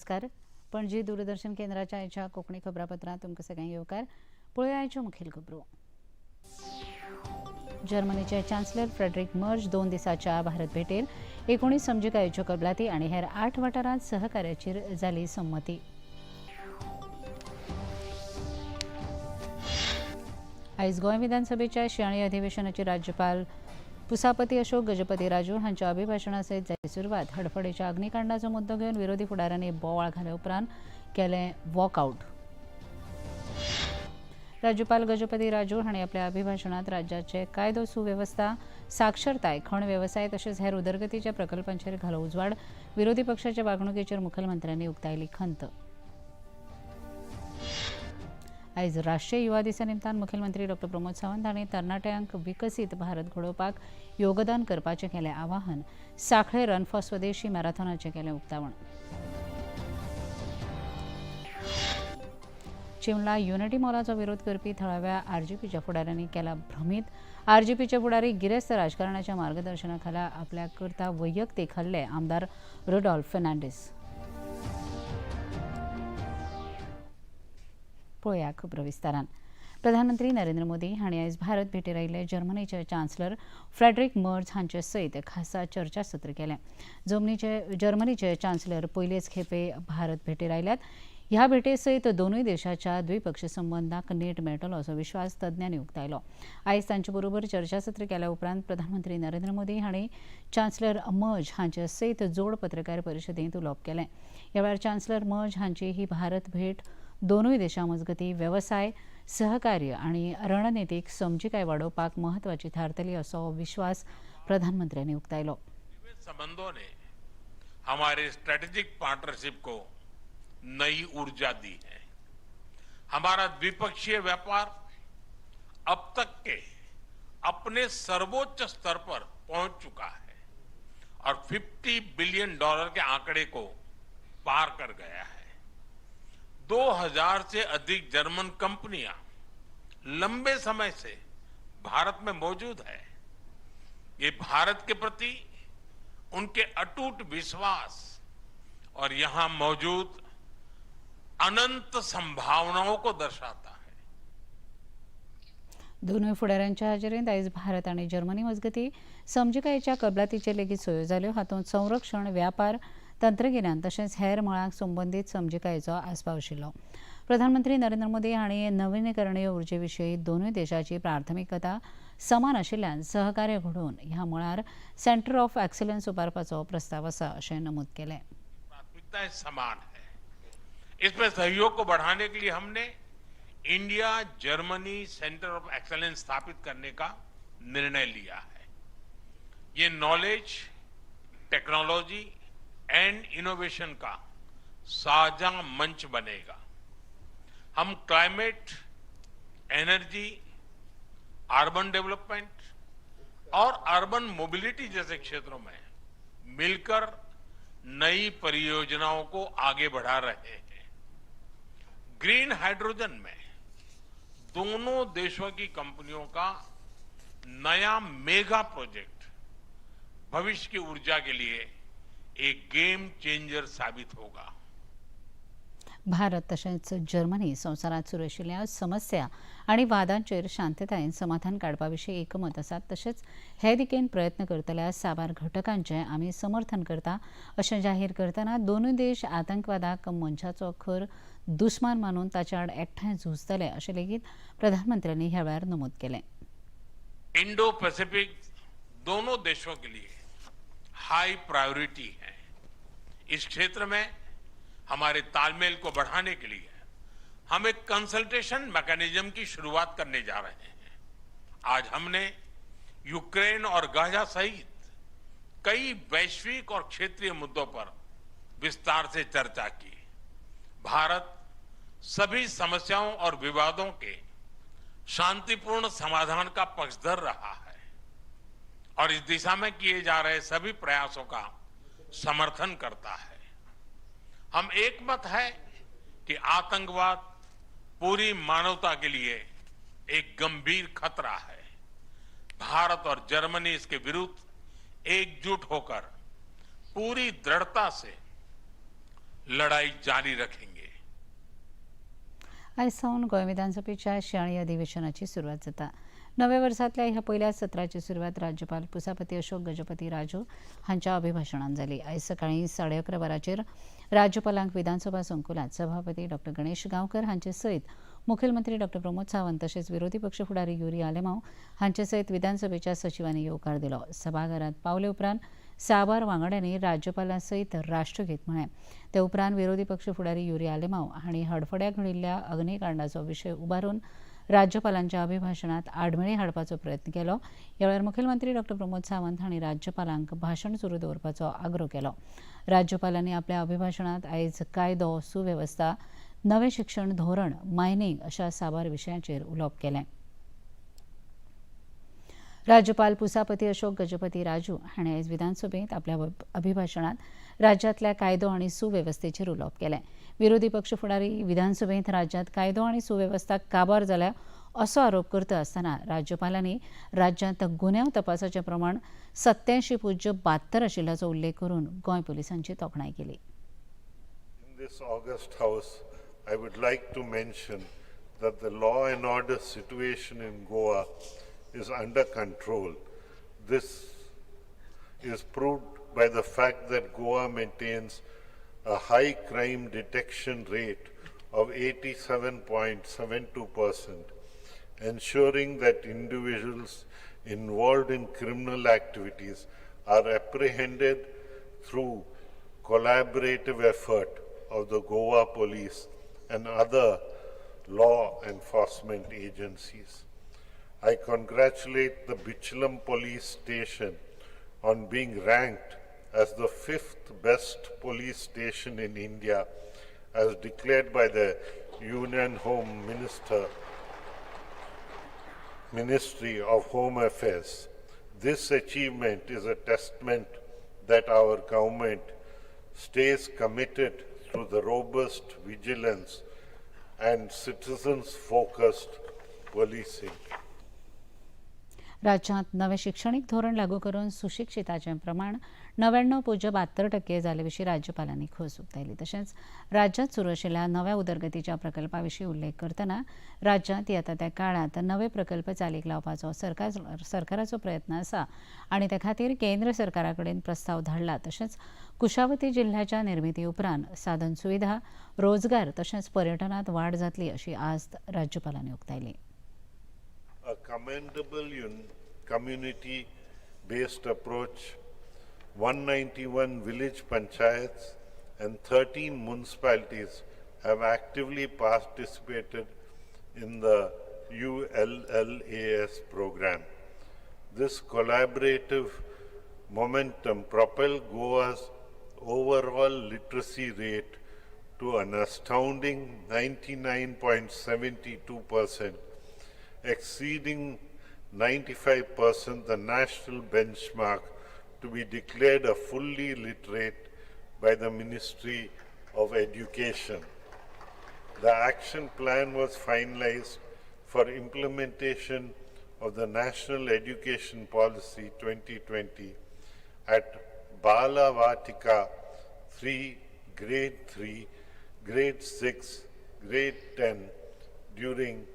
नमस्कार. पणजी दूरदर्शन केंद्राच्या आयच्या कोंकणी खबरापत्रांत तुमकां सगळ्यांक येवकार. पळोवया आयच्यो मुखेल खबरो. जर्मनीचे चान्सलर फ्रेडरिक मर्ज 2 दिसाच्या भारत भेटेर 19 समजिकायेच्यो कबलाती आनी हेर 8 वाठारांत सहकार्याचेर जाली संमती. आयज गोंय विधानसभेच्या शिंयाळी अधिवेशनाची राज्यपाल पुसापती अशोक गजपती राजू हांच्या अभिभाशणा सयत जाली सुरवात. हडफडेच्या अग्निकांडाचो मुद्दो घेवन विरोधी फुडाऱ्यांनी बोवाळ घाले उपरांत केलें वॉकआवट. राज्यपाल गजपती राजू हांणी आपल्या अभिभाशणांत राज्याचे कायदो सुवेवस्था, साक्षरताय, खण वेवसाय तशेंच हेर उदरगतीच्या प्रकल्पांचेर घालो उजवाड. विरोधी पक्षाच्या वागणुकेचेर मुखेलमंत्र्यांनी उक्तायली खंत. आयज राष्ट्रीय युवा दिसा निमतान मुखेलमंत्री डॉ प्रमोद सावंत हांणी तरणाट्यांक विकसीत भारत घडोवपाक योगदान करपाचें केलें आवाहन. सांखळे रन फॉर स्वदेशी मॅरेथॉनाचें केलें उक्तावण. चिमला युनिटी मॉलाचो विरोध करपी थळाव्या आरजीपीच्या फुडाऱ्यांनी केला भ्रमीत. आरजीपीचे फुडारी गिरेस्त राजकारणाच्या मार्गदर्शना खाला आपल्या करता वैयक्तीक हल्ले. आमदार रुडॉल्फ फेर्नांडीस. पळोवया खबरो विस्तारान. प्रधानमंत्री नरेंद्र मोदी हांणी आयज भारत भेटेर आयिल्ले जर्मनीचे चान्सलर फ्रेडरिक मर्ज हांचे सयत खासा चर्चासत्र केलें. जर्मनीचे चान्सलर पयलेच खेपे भारत भेटेर आयल्यात. ह्या भेटे सयत दोनूय देशाच्या द्विपक्षीय संबंदांक नेट मेळटलो असो विश्वास तज्ञांनी उक्तायलो. आयज तांचे बरोबर चर्चासत्र केल्या उपरांत प्रधानमंत्री नरेंद्र मोदी हांणी चान्सलर मर्ज हांचे सयत जोड पत्रकार परिशदेंत उलोवप केलें. ह्या वेळार चान्सलर मर्ज हांची ही भारत भेट दोनूय देशां मजगतीं वेवसाय सहकार्य आनी रणनितीक समजिकाय वाडोवपाक म्हत्वाची थारतली असो विश्वास प्रधानमंत्र्यांनी उक्तायलो. संबंधों ने हमारे स्ट्रेटेजिक पार्टनरशिप को नई ऊर्जा दी है. हमारा द्विपक्षीय व्यापार अब तक के अपने सर्वोच्च स्तर पर पहुंच चुका है और $50 बिलियन के आंकड़े को पार कर गया है. 2000 से अधिक जर्मन कंपनियां लंबे समय से भारत में मौजूद है. ये भारत के प्रति उनके अटूट विश्वास और यहां मौजूद अनंत संभावनाओं को दर्शाता है. दोनूय फुडाऱ्यांच्या हाजेरींत आयज भारत आनी जर्मनी मजगतीं समजिकायेच्या कबलातीचेर लेगीत सयो जाल्यो. हातूंत संरक्षण, व्यापार, तंत्रगिन्यान तशेंच हेर मळांक संबंदीत समजिकायेचो आस्पाव आशिल्लो. प्रधानमंत्री नरेंद्र मोदी हांणी नविनीकरणीय उर्जे विशीं दोनूय देशाची प्राथमिकता समान आशिल्ल्यान सहकार्य घडोवन ह्या मळार सेंटर ऑफ एक्सलन्स उबारपाचो प्रस्ताव आसा अशें नमूद केलें. प्राथमिकताएं समान है. इसमें सहयोग को बढ़ाने के लिए हमने India Germany centre of excellence स्थापित करने का निर्णय लिया है. ये नॉलेज, टेक्नोलॉजी एंड इनोवेशन का साझा मंच बनेगा. हम क्लाइमेट, एनर्जी, अर्बन डेवलपमेंट और अर्बन मोबिलिटी जैसे क्षेत्रों में मिलकर नई परियोजनाओं को आगे बढ़ा रहे हैं. ग्रीन हाइड्रोजन में दोनों देशों की कंपनियों का नया मेगा प्रोजेक्ट भविष्य की ऊर्जा के लिए एक गेम चेंजर साबित होगा. भारत तशेंच जर्मनी संवसारांत सुरू आशिल्ल्या समस्या आनी वादांचेर शांततायेन समाधान काडपा विशीं एकमत आसात. तशेंच हे दिकेन प्रयत्न करतल्या साबार घटकांचें आमी समर्थन करता अशें जाहीर करतना दोनूय देश आतंकवादाक मनशाचो खर दुस्मान मानून ताच्या आड एकठांय झुजतले अशें लेगीत प्रधानमंत्र्यांनी ह्या वेळार नमूद केलें. इंडो पैसिफिक दोनों देशों के लिए हाई प्रायोरिटी है. इस क्षेत्र में हमारे तालमेल को बढ़ाने के लिए हम एक कंसल्टेशन मैकेनिज्म की शुरुआत करने जा रहे हैं. आज हमने यूक्रेन और गाजा सहित कई वैश्विक और क्षेत्रीय मुद्दों पर विस्तार से चर्चा की. भारत सभी समस्याओं और विवादों के शांतिपूर्ण समाधान का पक्षधर रहा है और इस दिशा में किए जा रहे सभी प्रयासों का समर्थन करता है. हम एकमत है कि आतंकवाद पूरी मानवता के लिए एक गंभीर खतरा है. भारत और जर्मनी इसके विरुद्ध एकजुट होकर पूरी दृढ़ता से लड़ाई जारी रखेंगे। आयज सावन गोंय विधानसभेच्या शिंयाळी अधिवेशनाची सुरवात जाता। नव्या वर्सांतल्या ह्या पयल्या सत्राची सुरवात राज्यपाल पुसापती अशोक गजपती राजू हांच्या अभिभाशणान जाली। आयज सकाळीं 11:30 वरांचेर राज्यपालांक विधानसभा संकुलांत सभापती डॉ गणेश गांवकर हांचे सयत मुखेलमंत्री डॉ प्रमोद सावंत तशेंच विरोधी पक्ष फुडारी युरी आलेमांव हांचे सयत विधानसभेच्या सचिवांनी येवकार दिलो। सभाघरांत पावले उपरांत साबार वांगड्यांनी राज्यपालां सयत राष्ट्रगीत म्हळें। ते उपरांत विरोधी पक्ष फुडारी युरी आलेमांव हांणी हडफड्या घडिल्ल्या अग्निकांडाचो विशय उबारून राज्यपालांच्या अभिभाशणांत आडमेळी हाडपाचो प्रयत्न केलो। ह्या वेळार मुखेलमंत्री डॉ प्रमोद सावंत हांणी राज्यपालांक भाशण सुरू दवरपाचो आग्रो केलो। राज्यपालांनी आपल्या अभिभाशणांत आयज कायदो सुवेवस्था, नवें शिक्षण धोरण, मायनिंग अशा साबार विशयांचेर उलोवप केलें। राज्यपाल पुसापती अशोक गजपती राजू हांणी आयज विधानसभेंत आपल्या अभिभाशणांत राज्यांतल्या कायदो आनी सुवेवस्थेचेर उलोवप केलें। विरोधी पक्ष फुडारी विधानसभेंत राज्यांत कायदो आनी सुवेवस्था काबार जाल्या असो आरोप करता आसतना राज्यपालांनी राज्यांत गुन्यांव तपासाचें प्रमाण 87.72 आशिल्ल्याचो उल्लेख करून गोंय पुलिसांची तोखणाय केली। In this august house, I would like to mention that the law and order situation in Goa is under control. This is proved by the fact that Goa maintains a high crime detection rate of 87.72%, ensuring that individuals involved in criminal activities are apprehended through collaborative effort of the Goa Police and other law enforcement agencies. I congratulate the Bicholim Police Station on being ranked as the 5th best police station in India, as declared by the Union Home Ministry of Home Affairs. This achievement is a testament that our government stays committed to the robust vigilance and citizens-focused policing. राज्यांत नवें शिक्षणीक धोरण लागू करून सुशिक्षिताचें प्रमाण 99.72% जाले विशीं राज्यपालांनी खोस उक्तायली। तशेंच राज्यांत सुरू आशिल्ल्या नव्या उदरगतीच्या प्रकल्पा विशीं उल्लेख करतना राज्यांत येता त्या काळांत नवे प्रकल्प चालीक लावपाचो सरकाराचो प्रयत्न आसा आनी ते खातीर केंद्र सरकारा कडेन प्रस्ताव धाडला। तशेंच कुशावती जिल्ह्याच्या निर्मिती उपरांत साधन सुविधा, रोजगार तशेंच पर्यटनांत वाड जातली अशी आस्त राज्यपालांनी उक्तायली। A commendable community-based approach, 191 village panchayats and 13 municipalities have actively participated in the ULLAS program. This collaborative momentum propelled Goa's overall literacy rate to an astounding 99.72%, exceeding 95% the national benchmark to be declared a fully literate by the Ministry of Education. The action plan was finalized for implementation of the National Education Policy 2020 at Bala Vatika 3, Grade 3, Grade 6, Grade 10 during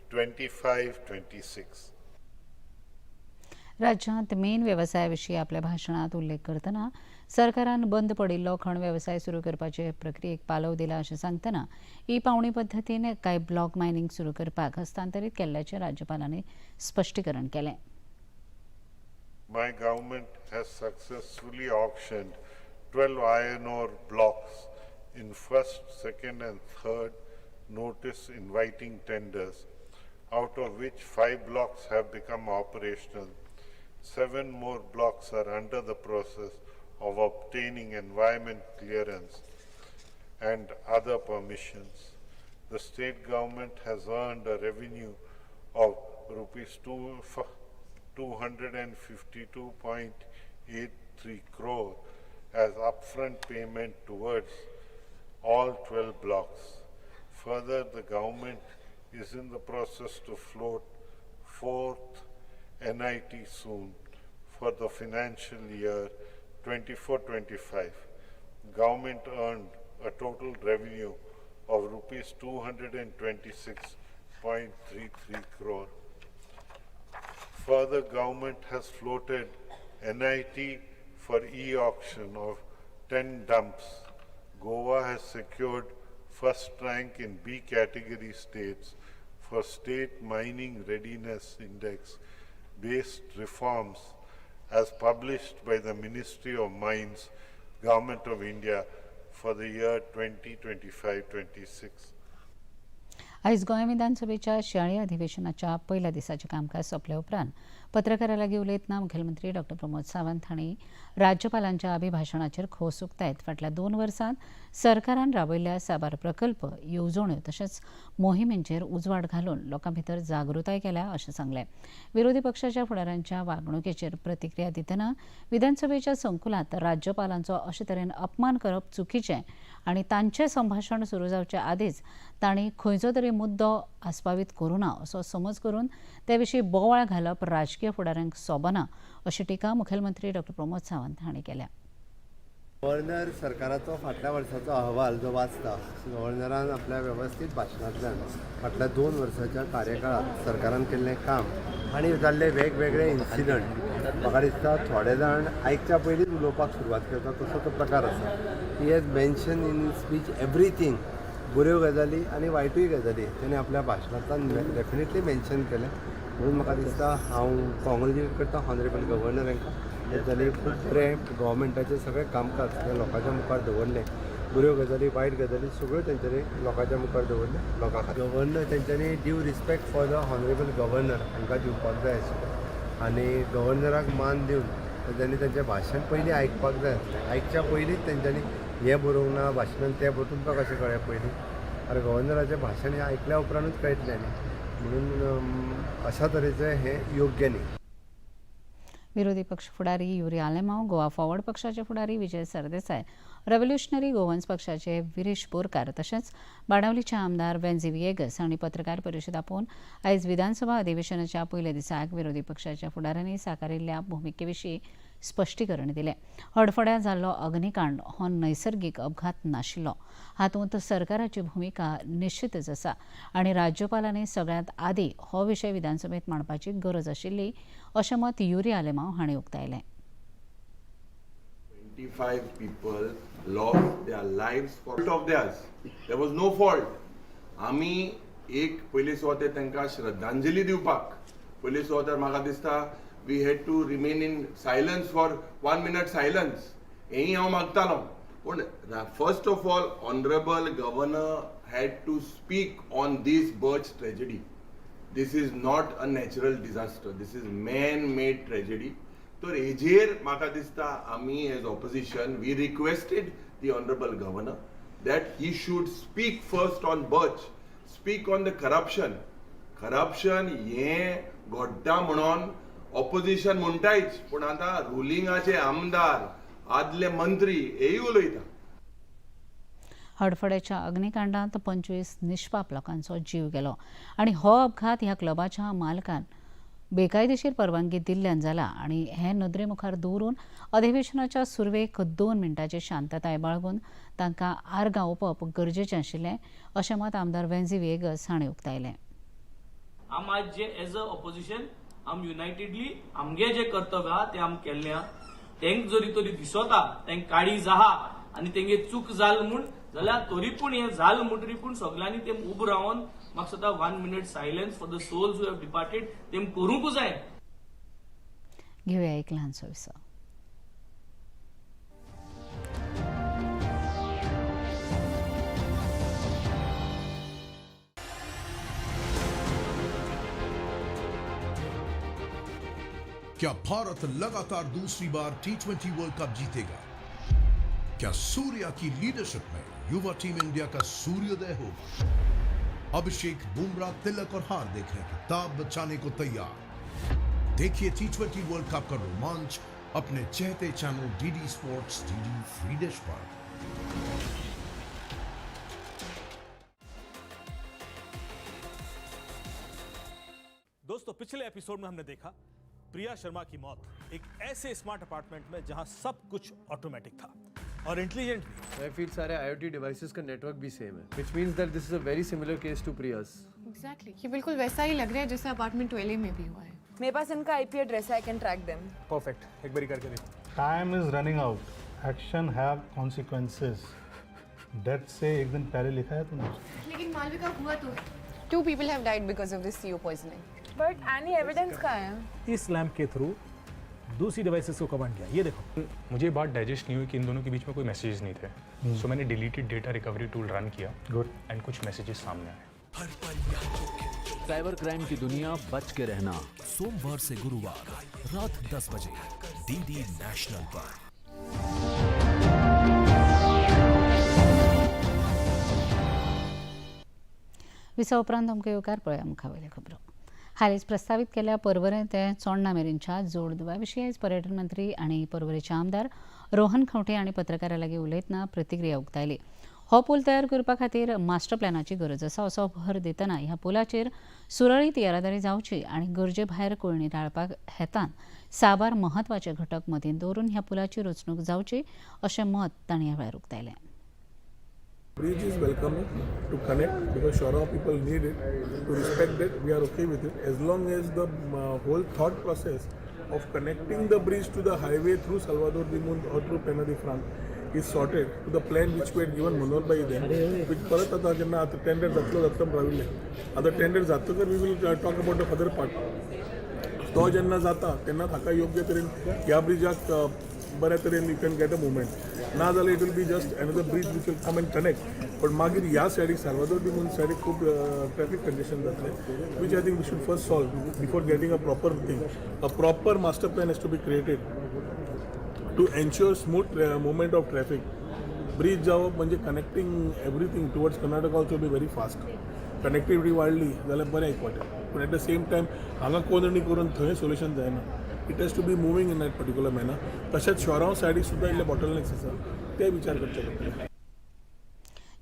25-26. राज्यांत main वेवसाया विशीं आपल्या भाशणांत उल्लेख करतना सरकारान बंद पडिल्लो खण वेवसाय सुरू करपाचे प्रक्रियेक पालव दिला अशें सांगतना ई पावणी पद्दतीन कांय ब्लॉक मायनिंग सुरू करपाक हस्तांतरीत केल्ल्याचें राज्यपालांनी स्पश्टीकरण केलें। My government has successfully auctioned 12 iron ore blocks in first, second and third notice inviting tenders, out of which 5 blocks have become operational. 7 more blocks are under the process of obtaining environment clearance and other permissions. The state government has earned a revenue of rupees 252.83 crore as upfront payment towards all 12 blocks. Further, the government is in the process to float 4th NIT soon for the financial year 24-25. Government earned a total revenue of rupees 226.33 crore. Further, government has floated NIT for e-auction of 10 dumps. Goa has secured first rank in B category states for State Mining Readiness Index based reforms as published by the Ministry of Mines, Government of India for the year 2025-26. आयज गोंय विधानसभेच्या शिंयाळी अधिवेशनाच्या पयल्या दिसाचें कामकाज सोंपल्या उपरांत पत्रकारां लागीं उलयतना मुखेलमंत्री डॉ प्रमोद सावंत हांणी राज्यपालांच्या अभिभाशणाचेर खोस उक्तायत फाटल्या 2 वर्सांत सरकारान राबयल्ल्या साबार प्रकल्प, येवजण्यो तशेंच मोहिमेंचेर उजवाड घालून लोकां भितर जागृताय केल्या अशें सांगलें. विरोधी पक्षाच्या फुडाऱ्यांच्या वागणुकेचेर प्रतिक्रिया दितना विधानसभेच्या संकुलांत राज्यपालांचो अशे तरेन अपमान करप चुकीचें आनी तांचें संभाशण सुरू जावचे आदींच तांणी खंयचो तरी मुद्दो आस्पावीत करूं ना असो समज करून ते विशीं बोवाळ घालप राजकीय फुडाऱ्यांक सोबना अशी टिका मुखेलमंत्री डॉ प्रमोद सावंत हांणी केल्या. गव्हर्नर सरकाराचो फाटल्या वर्साचो अहवाल जो वाचता, गव्हर्नरान आपल्या वेवस्थीत भाशणांतल्यान फाटल्या 2 वर्साच्या कार्यकाळांत सरकारान केल्लें काम आनी जाल्ले वेगवेगळे इन्सिडंट म्हाका दिसता थोडे जाण आयकच्या पयलींच उलोवपाक सुरवात करता तसो तो प्रकार आसा. He has mention in his speech everything, बऱ्यो गजाली आनी वायटूय गजाली तेणें आपल्या भाशणांतल्यान डेफिनेटली मेन्शन केलें. म्हणून म्हाका दिसता हांव कॉंग्रेच्युलेट करता ऑनरेबल गव्हर्नर हांकां. जाली खूब बरें गव्हर्मेंटाचें सगळें कामकाज लोकांच्या मुखार दवरलें, बऱ्यो गजाली वायट गजाली सगळ्यो तेंच्यांनी लोकांच्या मुखार दवरलें. लोकां खातीर गव्हर्नर तेंच्यांनी due respect for the honourable governor हांकां दिवपाक जाय आशिल्लें आनी गव्हर्नराक मान दिवन तेंच्यांनी तेंचें भाशण पयलीं आयकपाक जाय आसलें. आयकच्या पयलींच तेंच्यांनी हें बरोवंक ना भाशणान तें बरोवंक तुमकां कशें कळ्ळें पयलीं? आनी गव्हर्नराचें भाशण हें आयकल्या उपरांतूच कळटलें न्ही, म्हणून अशा तरेचें हें योग्य न्ही. विरोधी पक्ष फुडारी युरी आलेमाव, गोवा फॉरवर्ड पक्षाचे फुडारी विजय सरदेसाय, रेव्होल्युशनरी गोवन्स पक्षाचे विरेश बोरकार तशेंच बाणावलीचे आमदार वेन्झी व्हिएगस हांणी पत्रकार परिशद आपोवन आयज विधानसभा अधिवेशनाच्या पयल्या दिसाक विरोधी पक्षाच्या फुडाऱ्यांनी साकारिल्ल्या भुमिके विशीं स्पश्टीकरण दिलें. हडफड्यां जाल्लो अग्निकांड हो नैसर्गीक अपघात नाशिल्लो, हातूंत सरकाराची भुमिका निश्चितच आसा आनी राज्यपालांनी सगळ्यांत आदीं हो विशय विधानसभेंत मांडपाची गरज आशिल्ली अशें मत युरी आलेमाव हांणी उक्तायलें. 25 people lost their lives for of theirs. There was no fault. आमी एक पयले सुवातेर तांकां श्रद्धांजली दिवपाक पयले सुवातेर म्हाका दिसता we had to remain in silence for 1 minute silence. हेंय हांव मागतालो. पूण first of all honourable governor had to speak on this Birch tragedy. This is not a natural disaster, this is man made tragedy. तर हेजेर म्हाका दिसता आमी as opposition we requested the honourable governor that he should speak first on Birch, speak on the corruption. Corruption हें घडटा म्हणून opposition म्हणटायच, पूण आतां रुलिंगाचे आमदार आदले मंत्री हेय उलयता. हडफड्याच्या अग्निकांडांत 25 निष्पाप लोकांचो जीव गेलो आनी हो अपघात ह्या क्लबाच्या मालकान बेकायदेशीर परवानगी दिल्ल्यान जाला आनी हे नदरे मुखार दवरून अधिवेशनाच्या सुरवेक 2 मिनटांची शांतताय बाळगून तांकां आर्गां ओंपप गरजेचें आशिल्लें अशें मत आमदार वेन्झी व्हिएगस हांणी उक्तायलें. आम आज जे एज अ ऑपोजिशन आम युनायटेडली आमगे जे कर्तव्य आहा तें आम केल्लें आहा. तेंक जरी तरी दिसता तेंक काळीज आहा आनी तेंगे चूक जाल म्हूण जाल्यार तरी पूण हें जाल म्हणटरी पूण सगळ्यांनी तें उबो रावन म्हाका दिसता 1 minute silence for the souls who have departed तें करूंक जाय. घेवया एक ल्हानसो विसव. क्या भारत लगातार दूसरी बार T20 world cup जीतेगा? क्या सूर्या की लीडरशिप में युवा टीम इंडिया का सूर्योदय होगा? अभिषेक, बुमराह, तिलक और हार्दिक हैं किताब बचाने को तैयार। देखिए T20 world cup का रोमांच अपने चहेते channel DD sports, DD free dish पर। दोस्तों, पिछले एपिसोड में हमने देखा प्रिया शर्मा की मौत एक ऐसे स्मार्ट अपार्टमेंट में जहां सब कुछ ऑटोमेटिक था और इंटेलिजेंट भी। I feel सारे IoT devices का नेटवर्क भी सेम है, which means that this is a very similar case to Priya's. Exactly, ये बिल्कुल वैसा ही लग रहा है जैसे अपार्टमेंट 12 में भी हुआ है। मेरे पास इनका आईपी एड्रेस है, I can track them. Perfect, एक बारी करके देखो। Time is running out. Action have consequences. Death से एक दिन पहले लिखा है तुमने। लेकिन मालविका, हुआ तो है। 2 people have died because of this CO poisoning. But any evidence कहाँ है? इस लैंप के थ्रू दूसरी डिवाइसेस को कमांड किया, ये देखो। मुझे ये बात डाइजेस्ट नहीं हुई कि इन दोनों के बीच में कोई मैसेजेस नहीं थे। सो मैंने deleted data recovery tool run किया। गुड। एंड कुछ मैसेजेस सामने आए। साइबर क्राइम की दुनिया, बच के रहना। सोमवार से गुरुवार रात 10 बजे डीडी नेशनल पर। विसा उपरांत आमकां येवकार. पळया मुखावयल्यो खबरो. हालींच प्रस्तावीत केल्ल्या पर्वरे ते चोडणा मेरेनच्या जोडदुवा विशीं आयज पर्यटन मंत्री आनी पर्वरेचे आमदार रोहन खंवटे हांणी पत्रकारां लागीं उलयतना प्रतिक्रिया उक्तायली. हो पूल तयार करपा खातीर मास्टर प्लॅनाची गरज आसा असो भर दितना ह्या पुलाचेर सुरळीत येरादारी जावची आनी गरजे भायर कोंयडी टाळपाक हेतान साबार म्हत्वाचे घटक मतींत दवरून ह्या पुलाची रचणूक जावची अशें मत तांणी ह्या वेळार उक्तायलें. Bridge is welcome to connect because Chorao people need it, to respect it, we are okay with it as long as the whole thought process of connecting the bridge to the highway through Salvador de Mundo or through Pena de Franc is sorted to the plan which we had given Manohar Bhai then, which परत आता जेन्ना आतां tender जातलो जातलो म्हण राविल्ले. आतां tender जातकर we will talk about the further part. तो जेन्ना जाता तेन्ना ताका योग्य तरेन ह्या ब्रिजाक बऱ्या तरेन you can get a movement. ना जाल्यार it will be just another bridge which will come and connect, but मागीर ह्या सायडीक, साल्वादोर दी मुंद सायडीक खूब ट्रॅफिक कंजेशन जातलें, which I think we should first solve before getting a proper thing. A proper master plan has to be created to ensure smooth movement of traffic. Bridge जावप म्हणजे connecting everything towards Karnataka also be very fast. Connectivity वाडली जाल्यार बरें एक वाटेन, पूण eight the same time हांगा कोंदणी करून थंय सोल्युशन जायना. It has to be moving in that particular manner. तशेंच शोरांव सायडीक सुद्दां इल्ले बॉटलनेक्स आसा, ते विचार करचे पडटले.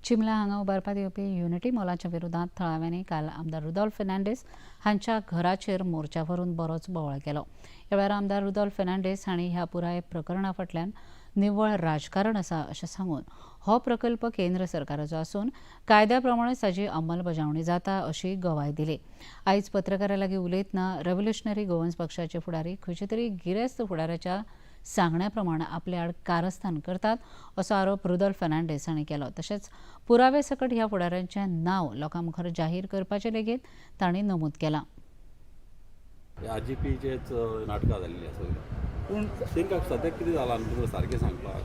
चिमला हांगा उबारपात येवपी युनिटी मॉलाच्या विरोधात थळाव्यांनी काल आमदार रुदोल्फ फेर्नांडीस हांच्या घराचेर मोर्चा व्हरून बरोच बोवाळ केलो. ह्या वेळार आमदार रुदोल्फ फेर्नांडीस हांणी ह्या पुराय प्रकरणा फाटल्यान निव्वळ राजकारण आसा अशें सांगून हो प्रकल्प केंद्र सरकाराचो आसून कायद्या प्रमाणेच ताची अंमलबजावणी जाता अशी गवाय दिली. आयज पत्रकारां लागीं उलयतना रेव्होल्युशनरी गोवन्स पक्षाचे फुडारी खंयचे तरी गिरेस्त फुडाऱ्याच्या सांगण्या प्रमाण आपले आड कारस्थान करतात असो आरोप रुदोल्फ फेर्नांडीस हांणी केलो. तशेंच पुरावे सकट ह्या फुडाऱ्यांचें नांव लोकां मुखार जाहीर करपाचें लेगीत तांणी नमूद केलां. आरजीपीचेच नाटकां जाल्लीं आसा सगळीं. पूण तांकां सद्याक कितें जालां न्हू, तुमकां सारकें सांगपाक,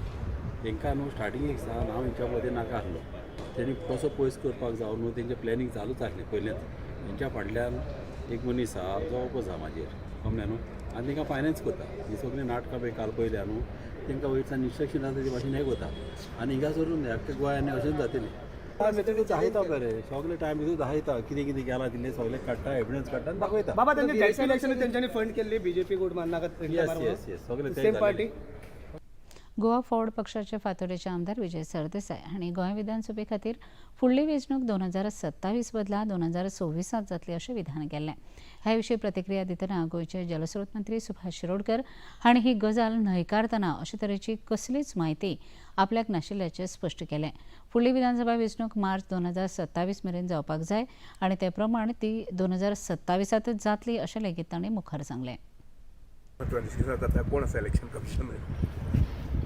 तांकां न्हू स्टार्टिंगेक सावन हांव हेंच्या मदीं नाका आसलो. तेणी कसो पयस करपाक जावं न्हू, तेंचें प्लॅनिंग चालूच आसलें पयलेंच. हेंच्या फाटल्यान एक मनीस आहा जो ओपोज आहा म्हाजेर, कमलें न्हू, आनी तांकां फायनान्स करता. ही सगळीं नाटकां पळय काल पयल्या न्हू, तांकां वयरच्यान इन्स्ट्रक्शन आसा ते भाशेन हें करता आनी हिंगासरून आख्ख्या गोंयांनी अशेंच जातलें. दाखयता बरें, सगळे टायम भितर दाखयता कितें कितें केलां तितलें सगळें काडटा, एविडन्स काडटा आनी दाखयता. बाबा, त्यांनी झेडपी इलेक्शन त्यांच्यानी फंड केल्ली बीजेपी गुड माननाका. येस, सगळे. Same party. Goa फॉरवर्ड पक्षाचे फातोडेचे आमदार विजय सरदेसाय हांणी गोंय विधानसभे खातीर फुडली वेंचणूक 2027 बदला 2026त जातली अशें विधान केल्लें. ह्या विशीं प्रतिक्रिया दितना गोंयचे जलस्रोत मंत्री सुभाष शिरोडकर हांणी ही गजाल न्हयकारतना अशे तरेची कसलीच म्हायती आपल्याक नाशिल्ल्याचें स्पश्ट केलें. फुडली विधानसभा वेंचणूक मार्च 2027 मेरेन जावपाक जाय आनी ते प्रमाण ती 2027तच जातली अशें लेगीत तांणी मुखार सांगलें. 26 जाता. कोण आसा इलेक्शन कमिशन?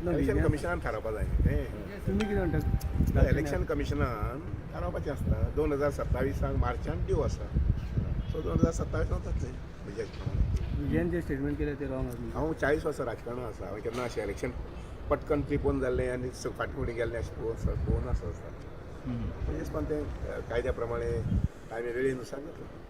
इलेक्शन कमिशनान थारावपा जाय न्ही तें. तुम्ही कितें म्हणटा? इलेक्शन कमिशनान थारावपाचें आसता. 2027 मार्चान ड्यू आसा, सो 2027 जातलें म्हज्या प्रमाणे. विजयान जे स्टेटमेंट केलें ते रॉंग आसा? हांव 40 वर्सां राजकारणात आसा. हांवें केन्ना अशें इलेक्शन पटकन प्रिपोन जाल्लें आनी फाटीं फुडें गेल्लें अशें पळोवन आसा आसता. म्हणजेच पण तें कायद्या प्रमाणे टायमी वेळेनुसार जातलें.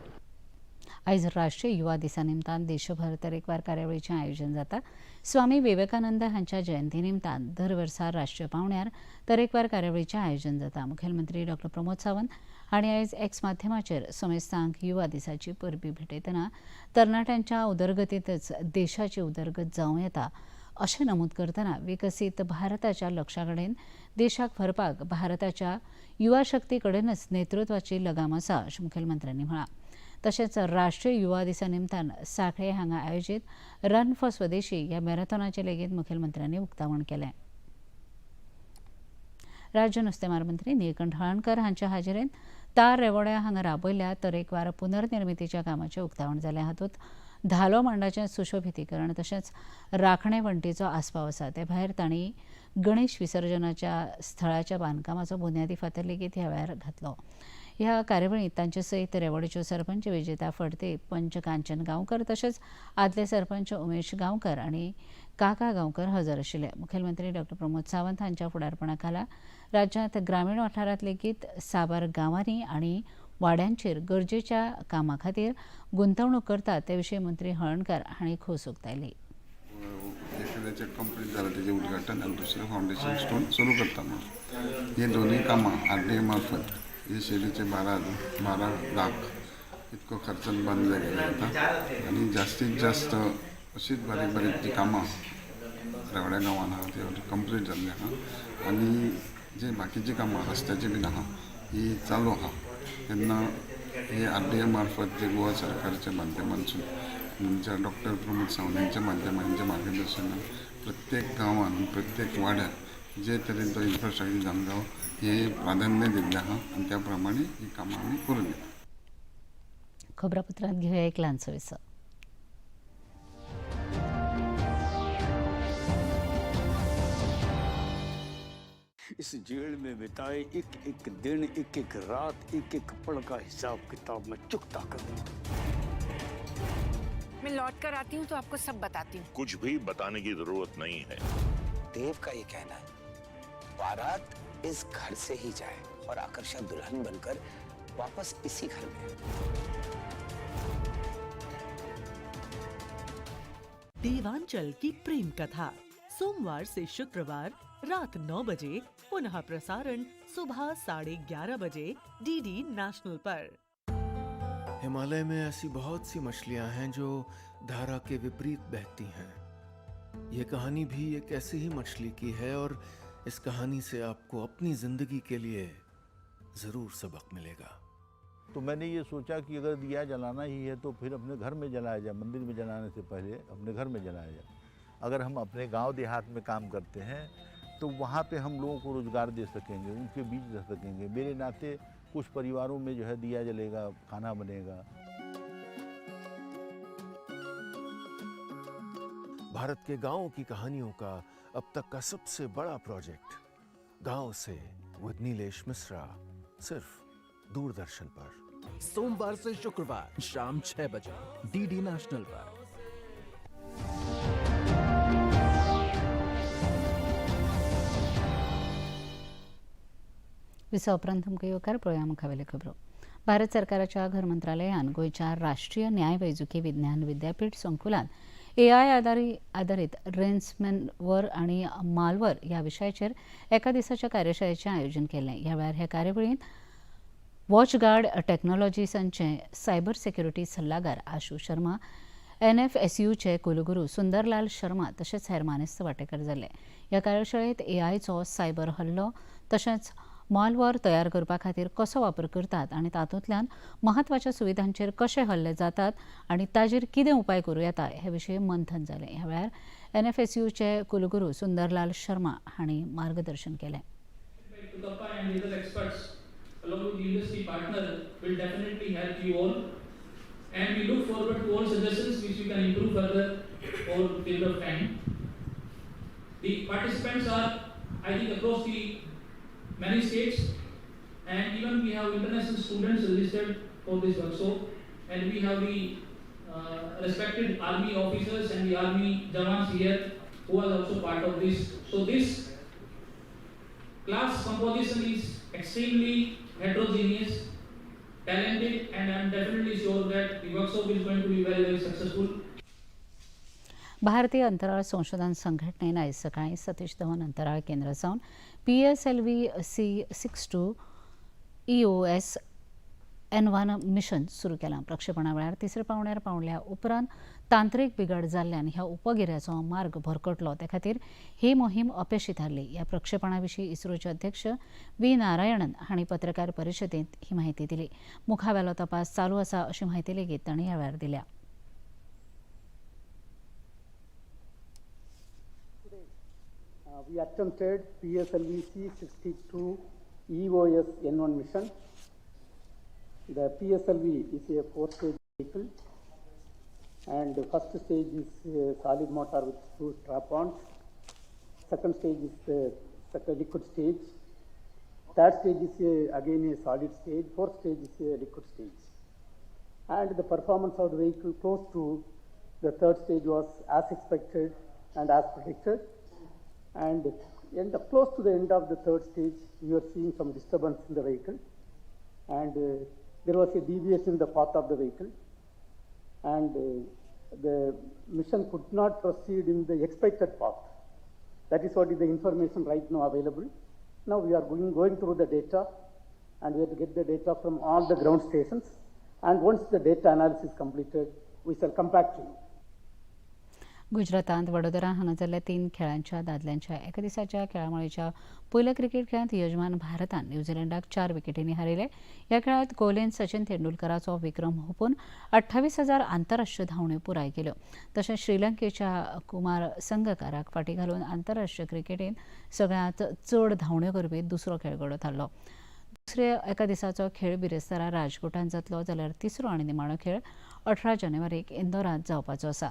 आयज राष्ट्रीय युवा दिसा निमतान देशभर तरेकवार कार्यावळीचें आयोजन जाता. स्वामी विवेकानंद हांच्या जयंती निमतान दर वर्सा राष्ट्रीय पांवड्यार तरेकवार कार्यावळीचें आयोजन जाता. मुखेलमंत्री डॉक्टर प्रमोद सावंत हांणी आयज एक्स माध्यमाचेर समेस्तांक युवा दिसाची परबी भेटयतना तरणाट्यांच्या उदरगतींतच देशाची उदरगत जावं येता अशें नमूद करतना विकसीत भारताच्या लक्ष्या कडेन देशाक व्हरपाक भारताच्या युवा शक्ती कडेनच नेतृत्वाची लगाम आसा अशें मुखेलमंत्र्यांनी म्हळां. तशेंच राष्ट्रीय युवा दिसा निमतान सांखळे हांगा आयोजीत रन फॉर स्वदेशी ह्या मॅरेथॉनाचें लेगीत मुखेलमंत्र्यांनी उक्तावण केलें. राज्य नुस्तेमार मंत्री निळकंठ हळर्णकर हांच्या हाजेरेंत तार रेवोड्या हांगा राबयल्ल्या तरेकवार पुनर्निर्मितीच्या कामाचें उक्तावण जालें. हातूंत धालो मांडाचें सुशोभितीकरण तशेंच राखणे वण्टीचो आस्पाव आसा. ते भायर तांणी गणेश विसर्जनाच्या स्थळाच्या बांदकामाचो बुन्यादी फातर लेगीत ह्या वेळार घातलो. ह्या कार्यावळींत तांचे सयत रेवोडेच्यो सरपंच विजेता फडते, पंच कांचन गांवकर तशेंच आदले सरपंच उमेश गांवकर आनी काका गांवकर हजर आशिल्ले. मुखेलमंत्री डॉ प्रमोद सावंत हांच्या फुडारपणा खाला राज्यांत ग्रामीण वाठारांत लेगीत साबार गांवांनी आनी वाड्यांचेर गरजेच्या कामा खातीर गुंतवणूक करतात ते विशीं मंत्री हळर्णकर हांणी खोस उक्तायली. एखाद्याचें कंप्लीट जालां तेजें उद्घाटन आनी दुसरें फावंडेशन स्टोन सुरू करता म्हणून हे दोनूय कामां आर डी ए मार्फत हे शेडीचे 12 लाख इतको खर्चान बांदले गेले आतां आनी जास्तीत जास्त अशीच बारीक बारीक जी कामां रेवड्या गांवान आहा ती कंप्लीट जाल्ली आहा आनी जे बाकीची कामां रस्त्याची बीन आहा ही चालू आहा. तेन्ना हे आर डी ए मार्फत जे गोवा सरकारच्या माध्यमांतसून आमच्या डॉक्टर प्रमोद सावंत यांच्या माध्यमान यांच्या मार्गदर्शनान प्रत्येक गांवान प्रत्येक वाड्यार जे तरेन तो इन्फ्रास्ट्रक्चर जावंक जावो हे प्राधान्य दिल्लें आहा आनी त्या प्रमाणे ही कामां आमी करून घेता. खबरापत्रांत घेवया एक ल्हानसो विसव. इस जेल में बिताए एक एक दिन, एक एक रात, एक एक पल का हिसाब किताब मैं चुकता करूं। मैं लौट कर आती हूँ तो आपको सब बताती हूँ। कुछ भी बताने की जरूरत नहीं है। देव का ये कहना है बारात इस घर से ही जाए और आकर्षा दुल्हन बनकर वापस इसी घर में। देवांचल की प्रेम कथा सोमवार से शुक्रवार रात 9 बजे, पुनः प्रसारण सुबह 11:30 बजे डीडी नेशनल पर। हिमालय में ऐसी बहुत सी मछलियां हैं जो धारा के विपरीत बहती हैं। ये कहानी भी एक ऐसी ही मछली की है और इस कहानी से आपको अपनी जिंदगी के लिए जरूर सबक मिलेगा। तो मैंने ये सोचा कि अगर दिया जलाना ही है तो फिर अपने घर में जलाया जाए, मंदिर में जलाने से पहले अपने घर में जलाया जाए। अगर हम अपने गांव देहात में काम करते हैं तो वहाँ पे हम लोगों को रोज़गार दे सकेंगे, उनके बीच रह सकेंगे। मेरे नाते कुछ परिवारों में जो है दिया जलेगा, खाना बनेगा। भारत के गांवों की कहानियों का अब तक का सबसे बड़ा प्रोजेक्ट गांव से विद नीलेश मिश्रा, सिर्फ दूरदर्शन पर। सोमवार से शुक्रवार शाम 6 बजे डीडी नेशनल पर। विसा उपरांत तुमकां येवकार पळोवया मुखावेल्यो खबरो. भारत सरकाराच्या घर मंत्रालयान गोंयच्या राष्ट्रीय न्याय वैजकी विज्ञान विद्यापीठ संकुलान एआय आदारीत रेन्समॅनवर आनी मालवर ह्या विशयाचेर एका दिसाच्या कार्यशाळेचें आयोजन केल्लें. ह्या वेळार हे कार्यावळींत वॉचगार्ड टॅक्नॉलॉजीसांचे सायबर सेक्युरिटी सल्लागार आशू शर्मा, एनएफएसयूचे कुलगुरू सुंदरलाल शर्मा तशेंच हेर मानेस्त वांटेकार जाले. ह्या कार्यशाळेंत एआयचो सायबर हल्लो तशेंच मालवर तयार करपा खातीर कसो वापर करतात आनी तातूंतल्यान म्हत्वाच्या सुविधांचेर कशे हल्ले जातात आनी ताजेर कितें उपाय करूं येता हे विशीं मंथन जालें. ह्या वेळार एनएफएसयूचे कुलगुरू सुंदरलाल शर्मा हांणी मार्गदर्शन केलें. Many states, and even we have international students registered for this workshop, and we have the respected army officers and the army jawans here who are also part of this. So this class composition is extremely heterogeneous, talented, and I am definitely sure that the workshop is going to be very, very successful. भारतीय अंतराळ संशोधन संघटनेन आयज सकाळीं सतीश धवन अंतराळ केंद्रा सावन PSLV C62 EOS N1 mission सुरू केलां. प्रक्षेपणा वेळार तिसऱ्या पावंड्यार पावल्या उपरांत तांत्रीक बिघाड जाल्ल्यान ह्या उपगिऱ्याचो मार्ग भरकटलो. ते खातीर ही मोहीम अपेशी थारली. ह्या प्रक्षेपणा विशीं इस्रोचे अध्यक्ष व्ही नारायणन हांणी पत्रकार परिशदेंत ही म्हायती दिली. मुखावेलो तपास चालू आसा अशी म्हायती लेगीत तांणी ह्या वेळार दिल्या. We We attempted PSLV C-62 EOS N1 mission. The PSLV is a four-stage vehicle, and the first stage is a solid motor with two strap-ons. Second stage is the second liquid stage. Third stage is again a solid stage. Fourth stage is a liquid stage. And the performance of the vehicle close to the third stage was as expected and as predicted. And close to the end of the third stage, we were seeing some disturbance in the vehicle, and there was a deviation in the path of the vehicle, and the mission could not proceed in the expected path. That is what is the information right now available. Now we are going through the data, and we have to get the data from all the ground stations, and once the data analysis is completed, we shall come back to you. गुजरातांत वडोदरा हांगा जाल्ल्या 3 खेळांच्या दादल्यांच्या एका दिसाच्या खेळामळीच्या पयल्या cricket खेळांत यजमान भारतान न्यूझीलंडाक 4 विकेटींनी हारयले. ह्या खेळांत कोहलीन सचिन तेंडुलकराचो विक्रम हुपून 28,000 आंतरराष्ट्रीय धांवण्यो पुराय केल्यो. तशेंच श्रीलंकेच्या कुमार संगकाराक फाटीं घालून आंतरराष्ट्रीय क्रिकेटीन सगळ्यांत चड धांवण्यो करपी दुसरो खेळगडो थारलो. दुसऱ्या एका दिसाचो खेळ बिरेस्तारा राजकोटांत जातलो, जाल्यार तिसरो आनी निमाणो खेळ 18 जानेवारीक इंदोरांत जावपाचो आसा.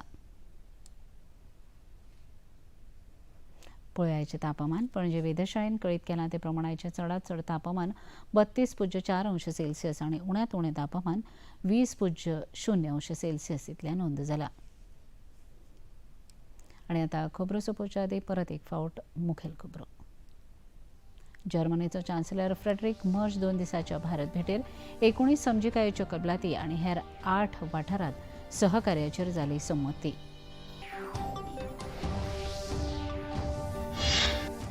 पळयाचें तापमान. पणजे वेधशाळेन कळीत केलां ते प्रमाण आयचें चडांत चड तापमान 32.4 अंश सेल्सियस आनी उण्यांत उणें तापमान 20.0 अंश सेल्सियस इतलें नोंद जालां. आनी आतां खबरो सोंपोवच्या आदीं परत एक फावट मुखेल खबरो. जर्मनीचो चान्सलर फ्रेडरिक मर्ज 2 दिसाच्या भारत भेटेर 19 समजिकायेच्यो कबलाती आनी हेर 8 वाठारांत सहकार्याचेर जाली संमती.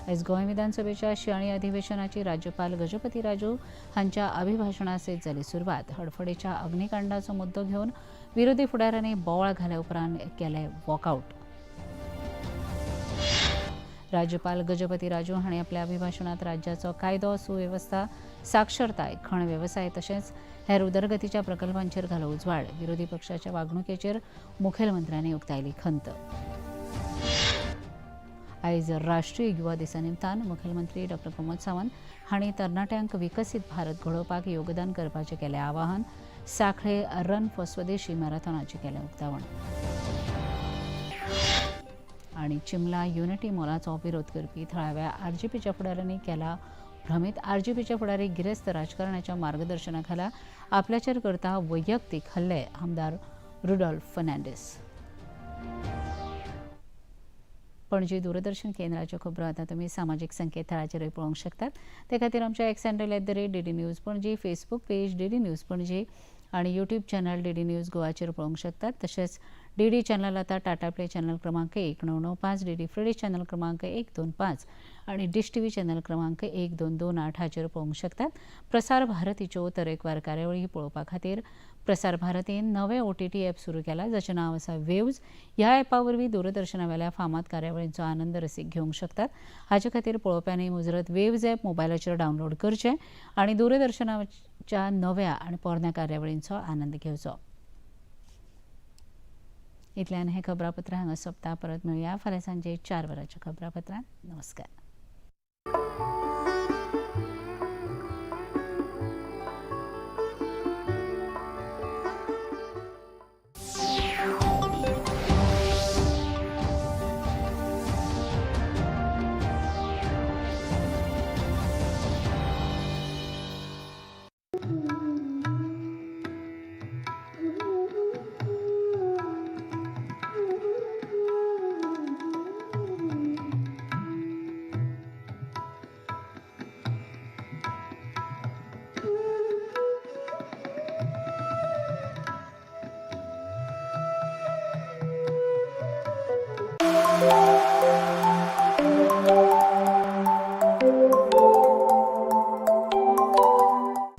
आयज गोंय विधानसभेच्या शिंयाळी अधिवेशनाची राज्यपाल गजपती राजू हांच्या अभिभाशणा सयत जाली सुरवात. हडफडेच्या अग्निकांडाचो मुद्दो घेवन विरोधी फुडाऱ्यांनी बोवाळ घाल्या उपरांत केलें वॉकआवट. राज्यपाल गजपती राजू हांणी आपल्या अभिभाशणांत राज्याचो कायदो सुवेवस्था, साक्षरताय, खण वेवसाय तशेंच हेर उदरगतीच्या प्रकल्पांचेर घालो उजवाड. विरोधी पक्षाच्या वागणुकेचेर मुखेलमंत्र्यांनी उक्तायली खंत. आयज राष्ट्रीय युवा दिसा निमतान मुखेलमंत्री डॉ प्रमोद सावंत हांणी तरणाट्यांक विकसीत भारत घडोवपाक योगदान करपाचें केलें आवाहन. सांखळे रन फॉर स्वदेशी मॅरेथॉनाचें केलें उक्तावण. आनी चिमला युनिटी मॉलाचो विरोध करपी थळाव्या आरजीपीच्या फुडाऱ्यांनी केला भ्रमीत. आरजीपीच्या फुडारी गिरेस्त राजकारणाच्या मार्गदर्शना खाला आपल्याचेर करता वैयक्तीक हल्ले. आमदार रुडॉल्फ फर्नांडीस. पणजी दूरदर्शन केंद्राच्यो खबरो आतां तुमी सामाजीक संकेतथळाचेरूय पळोवंक शकतात. ते खातीर आमच्या X handle @DD News Panaji, Facebook page DD News Panaji आनी यूट्यूब चॅनल डीडी न्यूज गोवाचेर पळोवंक शकतात. तशेंच डीडी चॅनल आतां टाटा प्ले चॅनल क्रमांक 1995, डीडी फ्री चॅनल क्रमांक 125 आनी डिश टीव्ही चॅनल क्रमांक 1228 हाचेर पळोवंक शकतात. प्रसार भारतीच्यो तरेकवार कार्यावळी पळोवपा खातीर प्रसार भारतीन नवे OTT app सुरू केला, जाचें नांव आसा वेव्ज. ह्या ॲपा वरवीं दूरदर्शनावेल्या फामाद कार्यावळींचो आनंद रसीक घेवंक शकतात. हाचे खातीर पळोवप्यांनी मुजरत वेव्ज ॲप मोबायलाचेर डावनलोड करचें आनी दूरदर्शनाच्या नव्या आनी पोरण्या कार्यावळींचो आनंद घेवचो. इतल्यान हें खबरापत्र हांगा सोंपता. परत मेळुया फाल्यां सांजे 4 वरांच्या खबरापत्रांत. नमस्कार.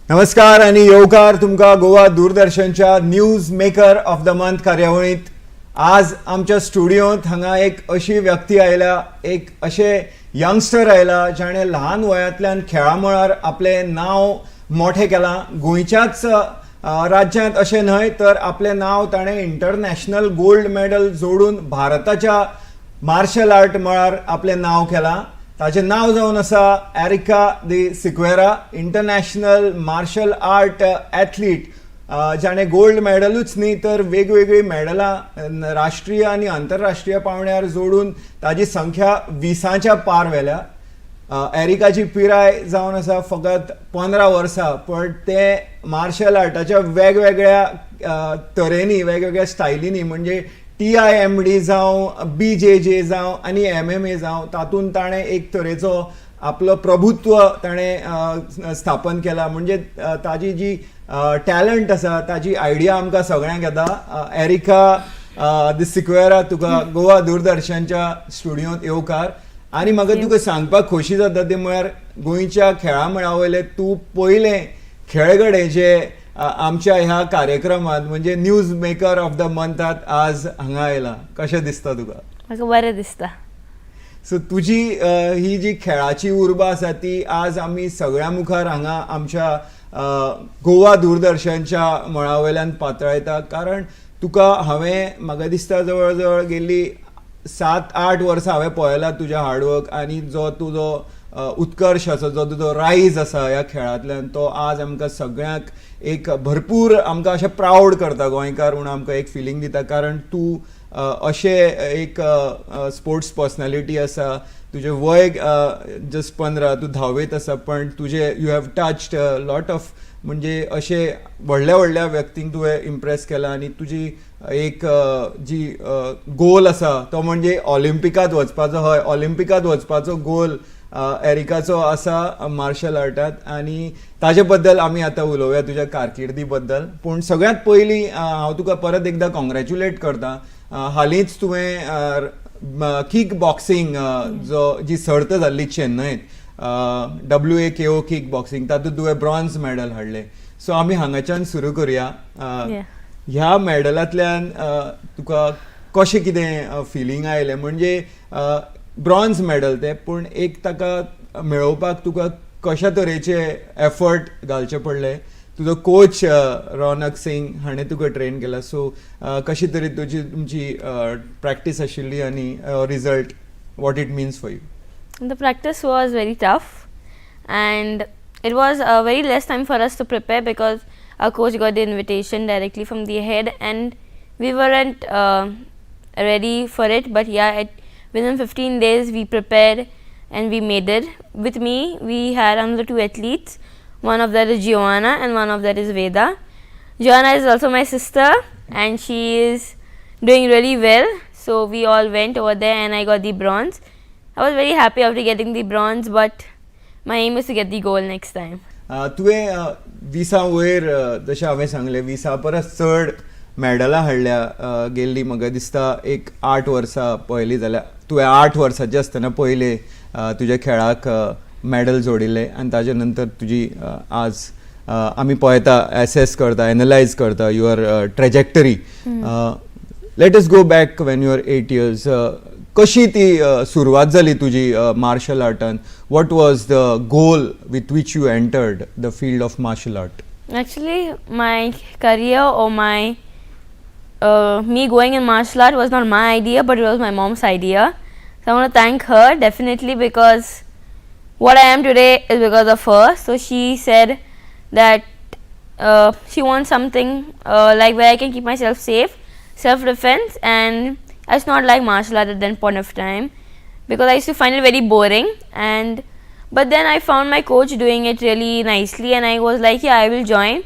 नमस्कार आणि येवकार तुमकां गोवा दूरदर्शनच्या news maker of the month कार्यावळींत. आज आमच्या स्टुडियोंत हांगा एक अशी व्यक्ती आयल्या, एक अशे यंगस्टर आयला जाणें ल्हान वयांतल्यान खेळा मळार आपलें नांव मोठें केलां. गोंयच्याच राज्यांत अशें न्हय तर आपलें नांव ताणें इंटरनॅशनल गोल्ड मॅडल जोडून भारताच्या मार्शल आर्ट मळार आपलें नांव केलां. ताचें नांव जावन आसा Erica de Sequeira, international martial art athlete, जाणें गोल्ड मॅडलूच न्ही तर वेगवेगळीं मॅडलां राष्ट्रीय आनी आंतरराष्ट्रीय पांवड्यार जोडून ताजी संख्या 20च्या पार व्हेल्या. एरिकाची पिराय जावन आसा फकत 15 वर्सां, पण ते मार्शल आर्टाच्या वेगवेगळ्या तरेनी, वेगवेगळ्या स्टायलींनी, म्हणजे टीआयएमडी जावं, बीजेजे जावं आनी एमएमए जावं, तातूंत ताणें एक तरेचो आपलो प्रभुत्व ताणें स्थापन केला. म्हणजे ताजी जी टॅलंट आसा ताजी आयडिया आमकां सगळ्यांक येता. एरिका दी सिक्वेरा, तुका गोवा दूरदर्शनच्या स्टुडियोंत येवकार आनी म्हाका तुका सांगपाक खोशी जाता ते म्हळ्यार गोंयच्या खेळा मळा वयले तूं पयलें खेळगडे जे आमच्या ह्या कार्यक्रमात, म्हणजे न्यूज मेकर ऑफ the मंथात आज हांगा आयला. कशें दिसता तुका? म्हाका बरें दिसता. सो तुजी ही जी खेळाची उर्बा आसा ती आज आमी सगळ्यां मुखार हांगा आमच्या गोवा दूरदर्शनच्या मळा वयल्यान पातळायता, कारण तुका हांवें म्हाका दिसता जवळ जवळ गेल्ली 7-8 वर्सां हांवें पळयलां तुजें हार्डवर्क आनी जो तुजो उत्कर्श आसा, जो तुजो रायज आसा ह्या खेळांतल्यान, तो आज आमकां सगळ्यांक एक भरपूर आमकां अशें प्रावड करता. गोंयकार म्हूण आमकां एक फिलींग दिता, कारण तूं अशें एक स्पोर्ट्स पर्सनॅलिटी आसा. तुजें वय जस्ट 15, तूं धावेत आसा, पण तुजें you have touched lot of, म्हणजे अशे व्हडल्या व्हडल्या व्यक्तींक तुवें इम्प्रेस केला आनी तुजी एक जी गोल आसा तो म्हणजे ऑलिम्पिकात वचपाचो. हय, ऑलिम्पिकात वचपाचो गोल एरिकाचो आसा मार्शल आर्टात आनी ताजे बद्दल आमी आतां उलोवया, तुज्या कारकिर्दी बद्दल. पूण सगळ्यांत पयलीं हांव तुका परत एकदां कॉंग्रेच्युलेट करता. हालींच तुवें किक बॉक्सिंग जो जी सर्त जाल्ली चेन्नयत, W A K O kick boxing, तातूंत तुवें ब्रॉन्ज मॅडल हाडलें. सो आमी हांगाच्यान सुरू करुया. ह्या मॅडलांतल्यान तुका कशें कितें फिलींग आयलें? म्हणजे ब्रॉन्ज मॅडल तें, पूण एक ताका मेळोवपाक तुका कशा तरेचे एफर्ट घालचे पडले? तुजो कोच रोनक सिंग हाणें तुका ट्रेन केला, सो कशी तरी तुजी तुमची प्रॅक्टीस आशिल्ली आनी result, what it means for you? The practice was very tough and it was very less time for us to prepare because our coach got the invitation directly from the head and we weren't ready for it. But yeah, within 15 days we prepared and we made it. With me, we had another two athletes. One of that is Giovanna and one of that is Veda. Giovanna is also my sister and she is doing really well. So we all went over there and I got the bronze. I was very happy after getting the bronze, but my aim is to get the gold next time. तुवें 20 वयर, जशें हांवें सांगलें, 20 परस चड मॅडलां हाडल्या. गेल्ली म्हाका दिसता एक 8 वर्सां पळयली जाल्यार तुवें 8 वर्सांचें आसतना पयले तुज्या खेळाक मॅडल जोडिल्लें आनी ताजे नंतर तुजी आज आमी पळयता, एसेस करता, एनलायज करता your trajectory. Let us go back when you are 8 years. कशी ती सुरवात जाली तुजी martial आर्टान? What was the goal with which you entered the field of martial art? Actually, my career or my me going in martial art was not my idea, but it was my mom's idea. So I want to thank her definitely because what I am today is because of her. So she said that she wants something like where I can keep myself safe, self defense, and I used not like martial art at that point of time because I used to find it very boring, and but then I found my coach doing it really nicely and I was like, "Yeah, I will join."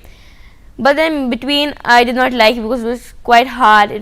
But then between I did not like it because it was quite hard. It